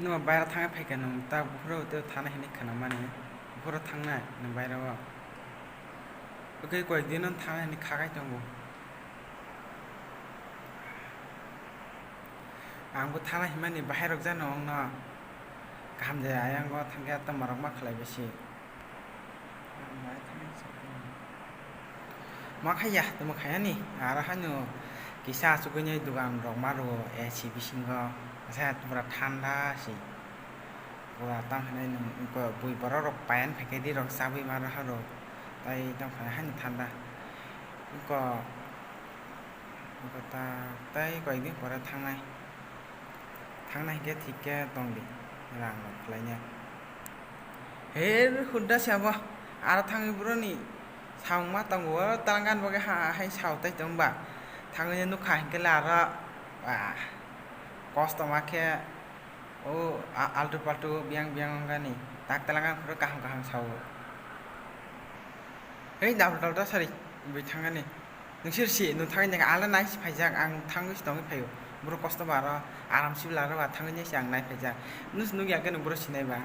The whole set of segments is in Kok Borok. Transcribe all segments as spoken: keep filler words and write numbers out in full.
Nwng baira thangwi phaikha, nwng ta buphuru tei thana hinwi khnamani, buphuru thangnai nwng baira o. Oke, koyekdin no thana hinwi khakai tongo. Ang bo thana himani bahai rok jano wngno kaham jaya, ayang o thangkhe tamo rok ma khlai bisi. Ma khaiya, tamo khaiyani, aro haino kisa achugwi nai dogan rok ma rwo A C bisingo, se pura thanda se. Pura tamo hinai nwng bui borok rok payan phaikhe ri rok chabwi ma rw ha rw, tai tamo khaina haino thanda. Eko, eko ta, tai koyekdin pore thangnai. Thangnai hinkhe thik khe tongdi, rang rok khlaina. Her hudda se abo, aro thangwi boroni samung ma tongo, o talangan bagwi ha hai sao tai tongba. Thangwi nukha hinkhe le aro, ah, kosto ma khe, o a-, altu paltu biyang biyang wngani, tak talangan phuru kaham kaham sao. Hei, double double ta sari, bui thangani. Nungsir si, nwng thangwi nai, ang le nai si phaijak, ang thangwi si tongwi phaio. Borok kosto ba aro aram si bwla aro ba thangwi nai si ang nai phaijak. Nus nuk ya khe nwng borok sinai ba.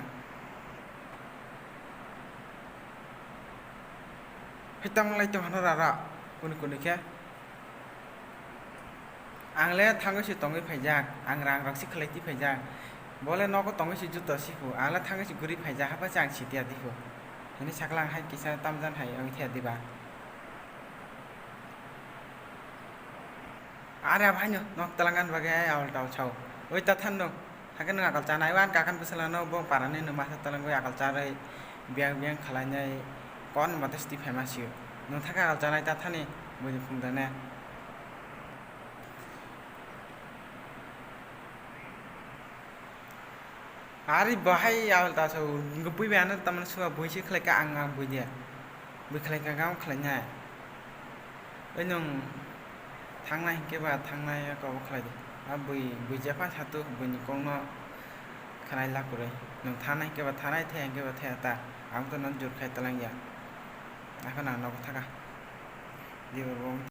Hai tong lai tong hano rara, kuni kuni khe. Ang le thangwi si tongwi phaijak, ang rang rok si khlai twi phaijak. Bo le nogo tongwi si juto si phu, ang le thangwi si guri phaijak, hapa se ang si tiya di phu. Hini saklang hai kisa tamjan hai wngwi thaya diba. Are abo haino nok talangan bagwi ai awal tau chao. Oi ta than no. Hakhe nwng akal chanai wan kakan bwsala no bo parani no masa talangwi akal charwi biyang biyang khwlainai kon mate sti phaima sio. Nwng thakhe akal chanai ta thani buini phung dane. Ari bahai awal ta so, bui bai ano tamani suka bui se khlai ka ang, ang bui dia. Bui khlai ka gam khlai nai. Oi nwng thangnai hinkhe ba thangnai ko bo khlai di. A bui, bui jepha satu buini kok no khnai la kwrwi. Nwng thangnai hinkhe ba thangnai, thaya hinkhe ba thaya ta. Ang to no jur khai talang ya. Akhon ang nogo thaka. Di bo.